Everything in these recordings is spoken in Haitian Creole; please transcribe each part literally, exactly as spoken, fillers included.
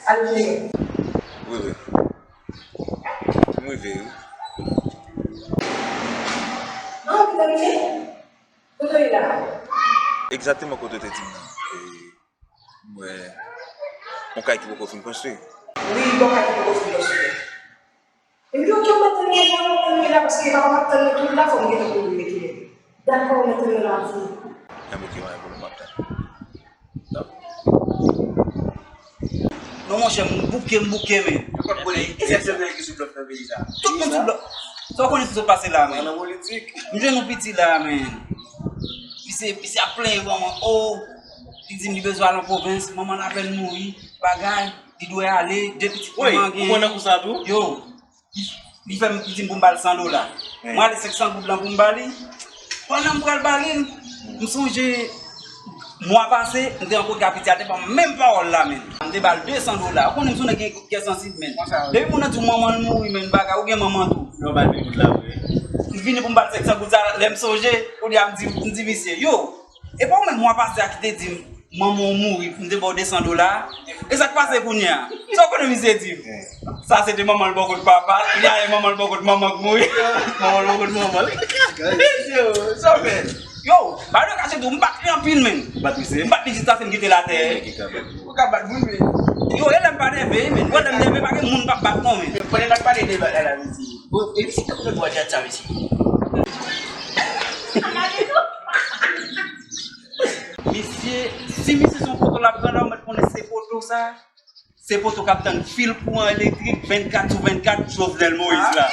Al jere. Wi, wi. M rive, wi. Ah, ou te rive? Kote w ye la? Egzakteman kote w te di m nan. E, m wè yon kay ki poko fin konstwi. Wi, yon kay ki poko fin konstwi. Epi, ok, m ap tann li la, m ap tann li la, paske papa m ap tann nou tout la, fò m gentan kouri retounen. Dakò, m ap tann nou la, m ap vini. Enben, ok, pa gen pwoblèm, m ap tann. Dakò. Non, monchè, m bouke, m bouke, men. Tout moun sou blòf nan peyi sa. Tout moun sou blòf. Sa w konnen ki sot pase la, men. Nan politik. M jwenn yon piti la, men. Misye, misye ap plenyen ban mwen. Oh, li di m li bezwen al an pwovens, manman l apèn mouri, bagay, li dwe ale, de pitit manman gen. Wi, ou konn nan kou sa tou? Yo, li, li fè m, li di m pou m ba l san dola. Mwen ale senk san goud lan pou m ba li. Pandan m pral ba li l, m sonje mwa pase, m te rankontre ak piti a, te ban m menm pawòl la, men. M te ba l de san dola. Ou konnen m se yon nèg gen kè sansib, men. Depi moun nan di w manman l mouri, men, bagay, ou gen manman tou. Yo ba l mil goud la, wi. M vini pou m ba l senk san goud sa, lè m sonje, kounye a m di, m di misye, yo, e pa ou menm mwa pase a ki te di m, manman w mouri, m te ba w de san dola. E sa k pase kounye a? Sa w konnen misye di m? Sa se te manman l bò kot papa l, li ale manman l bò kot manman k mouri. Manman l bò kot manman l. Mesye, sa w fè? Yo, ba l yo kache tou, m bat li anpil, men. Bat misye? M bat li jiskaske m kite l atè. Ou ka bat moun, men. Yo, e lè m pa nève, men. Wè, lè m nève, pa gen moun p ap bat non, men. Pandan n ap pale de bagay la, mesye. Bon, e misye te konnen bwa djad sa, mesye. Misye, si misye se yon poto l ap granda, ou mèt konnen se poto sa, se poto k ap tann fil kouran elektrik vennkat sou vennkat Jovenel Moïse la.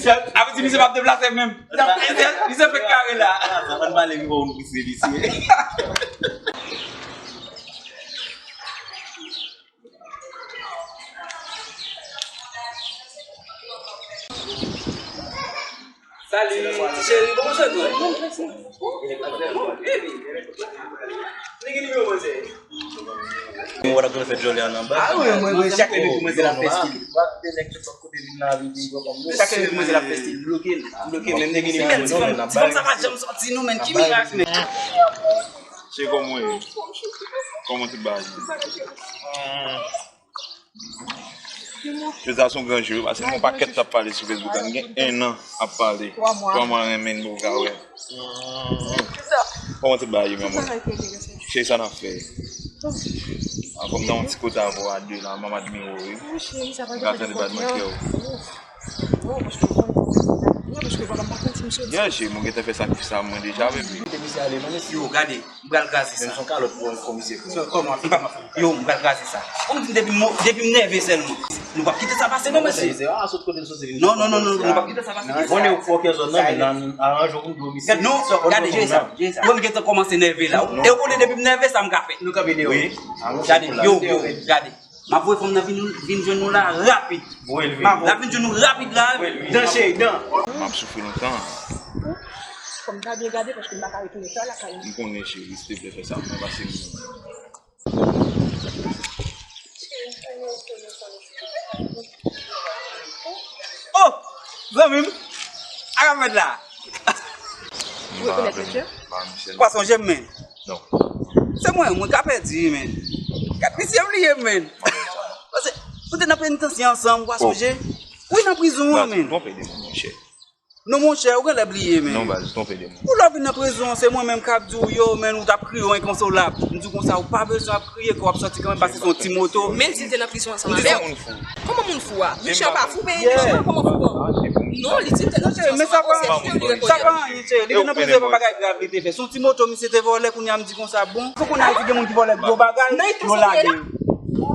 Sa vle di misye p ap deplase menm. Misye, misye fèk kare la. Ann pale pi fò pou nou pouse misye. Salut, ti cheri, kòman w ye? Li gen nimewo w, cheri? Mwen wè l ap fè djòlè an anba. Ah wi, mwen, mwen, chak lè m ap fè stil. Chak lè m ap fè stil, bloke l, bloke l, menm nèg li. Ti fanm sa pa janm sòti non, men ki mirak, men. Cheri, kòman w ye? Kòman tout bagay? Jodi a se yon gran jou, paske nou gen yon pakèt t ap pale sou Facebook la. Nou gen enn an ap pale. Twa mwa. Twa mwa renmen n poko ka wè. Kòman tout bagay yo menm? Cheri, sa n ap fè? An, fò m nan yon ti kote avè w a de la, manman admire w, wi. M ka tande batman kè w. Yeah, cheri, mwen gentan fè sakrifis sa mwen deja, baby. Yo, gade. M pral kraze sa. Menm se yon kalòt pou yon komisè. Kòman? M pa, yo, m pral kraze sa. Ou konn di m depi m, depi m nève sèlman. Nou p ap kite sa pase non, mesye. Non, non, non, non, nou p ap kite sa pase. Konnen ou fò kè zòn nan, men nan aranje w pou dlo misye. Non, gade, jere sa, jere sa. Mwen m gentan kòmanse nève la. E ou konnen depi m nève sa m ka fè. Nou kanpe deyò. Gade, yo, yo, gade. M ap voye fanm nan vin, vin jwenn nou la rapid. Voye l vin. L ap vin jwenn nou rapid la. Voye l vin. Dan cheri, dan. M ap soufri lontan. Fò m ta byen gade paske m pa ka retounen sa lakay mwen. M konnen cheri, silteplè fè sa pou mwen pase m. Oh! Zanmi m! Sa k ap fèt la? Ou rekonèt mesye? Pa sonje m, men. Non. Se mwen, mwen ka pèdi, men. Gad misye bliye m, men. Paske nou te nan penitansye ansanm, ou pa sonje? Wi, nan prizon an, men. Ou twonpe de moun, monchè. Non, monchè, ou genlè bliye, men. Non, baz, ou twonpe de moun. Ou lè w vin nan prizon an, se mwen menm k ap di w, yo, men, ou t ap kriye, w enkonsolab. M di w konsa, ou pa bezwen ap kriye, kò w ap sòti kanmenm, paske se yon ti moto. Menm si l te nan prizon ansanm avè w. Kòman moun fou a? Michel pa fou, men Michel pa kòman fou an. Non, li di l te nan prizon ansanm avè w, se fou li rekonèt. Sa pa anyen, cheri. Li te nan prizon, se pa bagay grav li te fè. Se yon ti moto misye te vòlè, kounye a m di konsa, bon, fò konnen Ayiti gen moun ki vòlè gwo bagay, yo lage yo.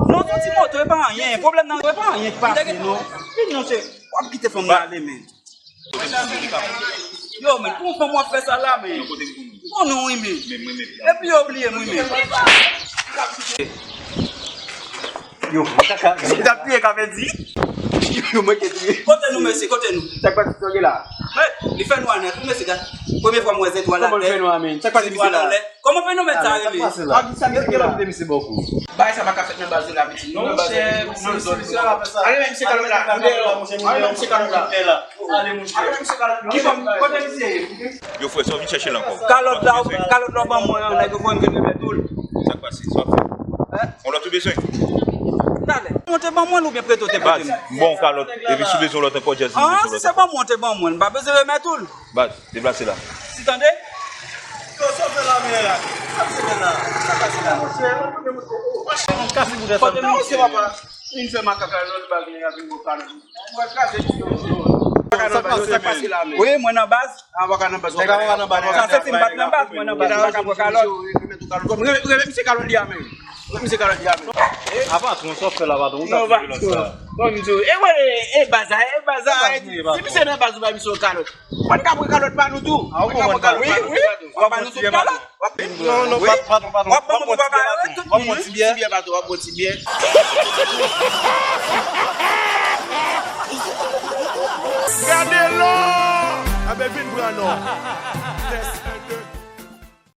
Non, se yon ti moto, e pa anyen. Pwoblèm nan, e pa anyen k pase, non. Vin non, cheri. W ap kite fanm nan ale, men. Yo, men, pou yon fanm w ap fè sa la, men. Bon, non, wi, men. Epi yo bliye m, wi, men. Yo, mwen kaka. Sa piye ka fè di. Yo, mwen ke di. Kote nou, mesye, kote nou? Sa k pase, sa gen la? Hey, li fè nwa nèt, wi, mesye, gad. Premye fwa m wè zetwal atè. Kòman l fè nwa, men? Sa k pase, misye la? Kòman fenomèn sa rele? Sa misye gen lòt de misye bòkou. Bagay sa pa ka fèt nan baz la, pitit. Non, monchè, misye, misye, misye la fè sa. Ale, men misye kalòt la. Ale, men misye kalòt la. Ale, monchè. Ale, men misye kalòt la. Ki fòm, kote misye ye? Yo, frè, sa w vin chèche la ankò? Kalòt la, kalòt la w ban mwen an, nèg yo voye m vin remèt ou l. Sa k pase? Sa w ap fè? Yon lòt ou bezwen? Talè. Ou te ban mwen l oubyen prete w te prete m? Baz, m ba w kalòt, epi si w bezwen lòt ankò, just vin jwenn sou lòt ankò. Ah, si se ban mwen, ou te ban mwen, m pa bezwen remèt ou l. Baz, deplase la. Ti tande? Yo, sa w fè la menm la? Sa w fè la? Sa w fè la? Monchè, monchè, monchè. Kote misye, papa? Vin fè makak la, non, baz, men y ap vin bon kalòt. Mwen kraze ti yo. Sa k pase, sa k pase la menm? Wi, mwen nan baz. An, w pa ka nan baz. Nèg avoka nan baz. Sa se ti m bat nan baz, mwen nan baz, m pa ka pran kalòt. Remèt ou kalòt. Remèt, remèt misye kalòt li a menm. Remèt misye kalòt li a menm. A patwon, sa w fè la, patwon? Ou ta fè vilaj sa. Bon, m di w, e wè, e baz la, e baz la, e di, si misye nan baz, ou bay misye yon kalòt. Ou pa t ka pran kalòt pa nou tou? Ou pa t ka pran kalòt pa nou tou? Wi, wi. W ap ba nou tout kalòt? W ap vin pran. Non, non, patwon, patwon, patwon. W ap ban moun pou papa yo, wi, tout moun, wi. Ti byè, patwon, w ap bon ti byè. Gade lò! Abe vin pran non.